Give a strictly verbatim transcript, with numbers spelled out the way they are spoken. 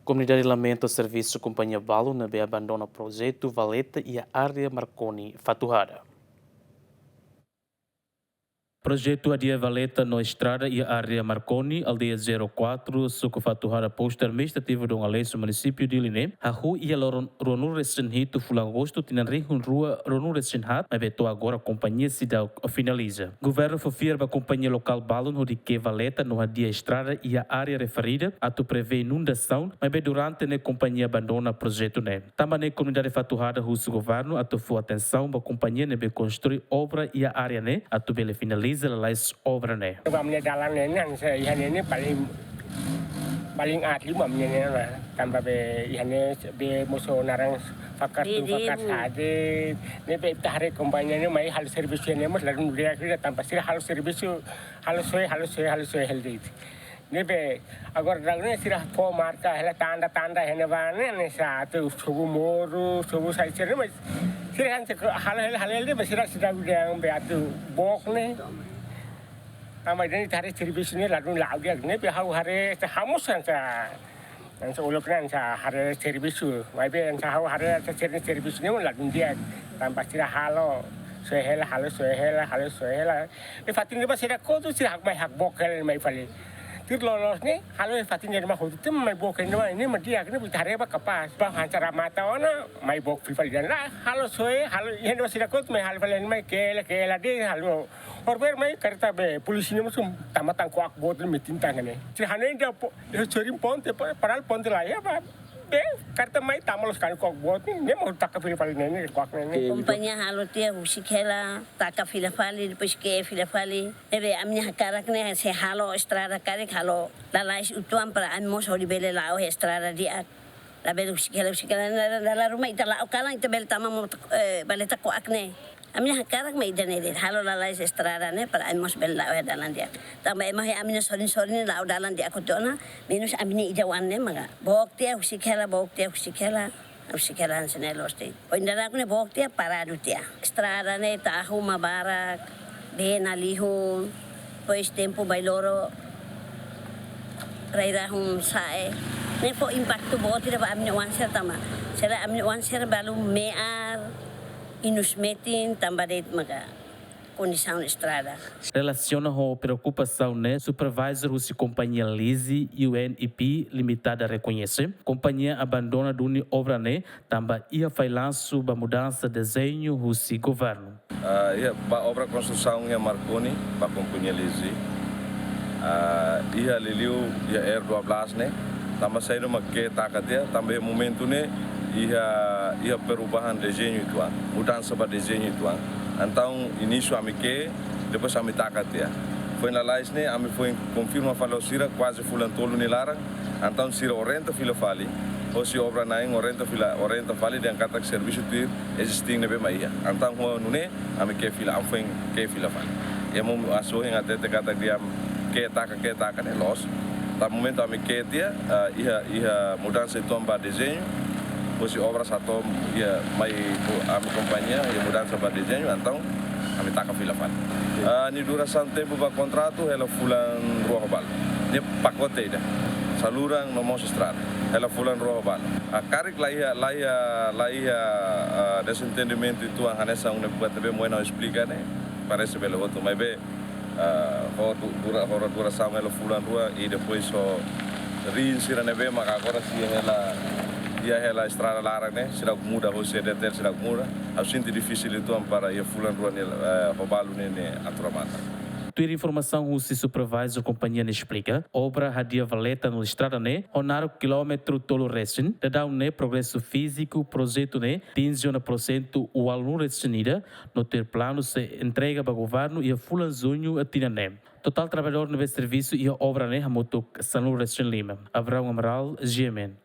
Komunidade lamenta servisu kompañia balun ne'ebé abandona projetu valeta iha área Marconi, Fatuhada. Projetu hadi'a valeta no estrada iha área Marconi, aldeia zero quatro, suku Fatuhada, postu administrativu Dom Aleixo, munisípiu Dili ne'e, hahú iha loron ruanulu-resin-hitu fulan Agostu tinan rihun rua ruanulu-resin-haat, maibé to'o agora kompañia seidauk finaliza. Governu fó fiar ba kompañia lokál balun hodi ke'e valeta no hadi'a estrada iha área referida atu prevee inundasaun, maibé durante ne'e kompañia abandona projetu ne'e. Tanba ne'e komunidade Fatuhada husu governu atu fó atensaun ba kompañia ne'ebé konstrui obra iha área ne'e atu bele finaliza lalais obra ne'e. Ba ami-nia dalan ne'e, ne'e, hanesan iha ne'e, ne'e paling, paling aat liu ba ami-nia ne'e ona. Tanba be iha ne'e be mosu naran fakat tu fakat sadik. Ne'ebé ita haree kompañia ne'e mai halo servisu ne'e mós ladún di'ak, tanba sira halo servisu, halo soe, halo soe, halo soe hela de'it. Ne'ebé agora dalan ne'e sira fó marka hela, tanda-tanda hela ba ne'e, hanesan atu sobu moru, sobu sai sira, mas sira hanesan halo hela, halo hela de'it, mas sira seidauk dehan be atu book ne'e. Tanba ida-ne'e ita haree servisu ne'e ladún la'o di'ak, ne'ebé ha'u haree hanesan hamoos hanesan, hanesan uluk ne'e hanesan haree servisu, maibé hanesan ha'u haree hanesan sira-nia servisu ne'e ladún di'ak. Tanba sira halo soe hela, halo soe hela, halo soe hela. Iha fatin ne'ebá sira kotu, sira hakmatek, hakbook hela mai fali. Tuir loloos ne'e, halo iha fatin ne'ebá hotu, tama mai book ne'ebá, ne'e mak di'ak, ne'e ita haree ba kapás. Ba hanesan remata ona, mai book fila fali dehan lae, halo soe, halo, iha ne'ebá sira kotu, mai halo fali, mai ke'e hela, ke'e hela de'it, halo. Horibainhira mai kareta be polísia ne'e mós tama tan kuak boot ne'e metin tan ne'e. Sira hanoin dehan po-, iha sorin ponte, pa-, padahal ponte laiha ba. Be, kareta mai tama loos kan kuak boot ne'e, ne'e mak taka fila fali ne'e, ne'e kuak ne'e, ne'e. Kompañia halo tiha husik hela, taka fila fali, depois ke'e fila fali. Ne'ebé ami-nia hakarak ne'e sei halo estrada karik, halo lalais uitoan para ami mós hodi bele la'o iha estrada di'ak. Labele husik hela, husik hela, dala, dala ruma ita la'o kalan ita bele tama mota, eh, valeta kuak ne'e. Ami-nia hakarak mak ida-ne'e de'it, halo lalais estrada ne'e para ami mós bele la'o iha dalan di'ak. Tanba ema iha ami-nia sorin-sorin ne'e la'o dalan di'ak hotu ona, menus ami-nia ida-oan ne'e maka book tiha husik hela, book tiha husik hela, husik hela hanesan ne'e loos de'it. Ohin daudauk ne'e book tiha paradu tiha. Estrada ne'e tahu mak barak, bee nalihun, depois tempu bailoro, rai-rahun sa'e. Ne'e fó impaktu boot ida ba ami-nia oan sira tanba, sira, ami-nia oan sira balu me'ar, inus metin, tanba de'it maka kondisaun estrada. Relasiona ho preokupasaun ne'e, supervisor husi kompañia Lizzie U N E P Limitada rekoñese, kompañia abandona duni obra ne'e, tanba iha fallansu ba mudansa dezeñu husi governu. Ah, iha ba obra konstrusaun iha Marconi, ba kompañia Lizzie. Ah, iha liuliu iha R dua belas ne'e, tanba saida mak ke'e taka tiha, tanba iha momentu ne'e iha, iha perubahan dezeñu uitoan, mudansa ba dezeñu uitoan. Entaun inísiu ami ke'e, depois ami taka tiha. Foin lalais ne'e, ami foin konfirma fali ho sira, kuaze fulan tolu nia laran, entaun sira orienta fila fali, hosi obra-na'in orienta fila, orienta fali dehan katak servisu tuir ezistin ne'ebé mak iha. Entaun ho nune'e, ami ke'e fila, ami foin ke'e fila fali. Iha momentu ohin hatete katak dehan ke'e taka, ke'e taka ne'e loos. Tanba momentu ami ke'e tiha, ah, iha, iha mudansa uitoan ba dezeñu, hosi obra satu iha mai ami kompañia, iha mudansa ba dezeñu, entaun ami taka fila fali. Ah, nia durasaun tempu ba kontratu hela fulan rua ho balu. Nia pakote ida. Saluran no mós estrada. Hela fulan rua ho balu. Ah, karik laiha, laiha, laiha, ah, dezentendimentu uitoan hanesan ne'ebé buat ne'ebé mak ohin ha'u esplika ne'e, parese bele hotu, maibé, ah, ho du-, dura-, ho durasaun hela fulan rua i depois ho riin sira ne'ebé maka agora sei iha hela, iha hela estrada laran ne'e, seidauk muda, hosi E D T L seidauk muda. Ha'u sente difisil uitoan para iha fulan rua ne'e, eh, ho balu ne'e, ne'e atu remata. Tuir informasaun husi supervisor kompañia ne'e esplika, obra hadi'a valeta no estrada ne'e ho naruk kilómetru tolu resin, daudaun ne'e progresu fíziku projetu ne'e atinje ona porsentu ualunulu resin ida, no tuir planu sei entrega ba governu iha fulan juñu tinan ne'e. Totál traballadór ne'ebé servisu iha obra ne'e hamutuk sanulu resin lima. Abraão Amaral, G M N.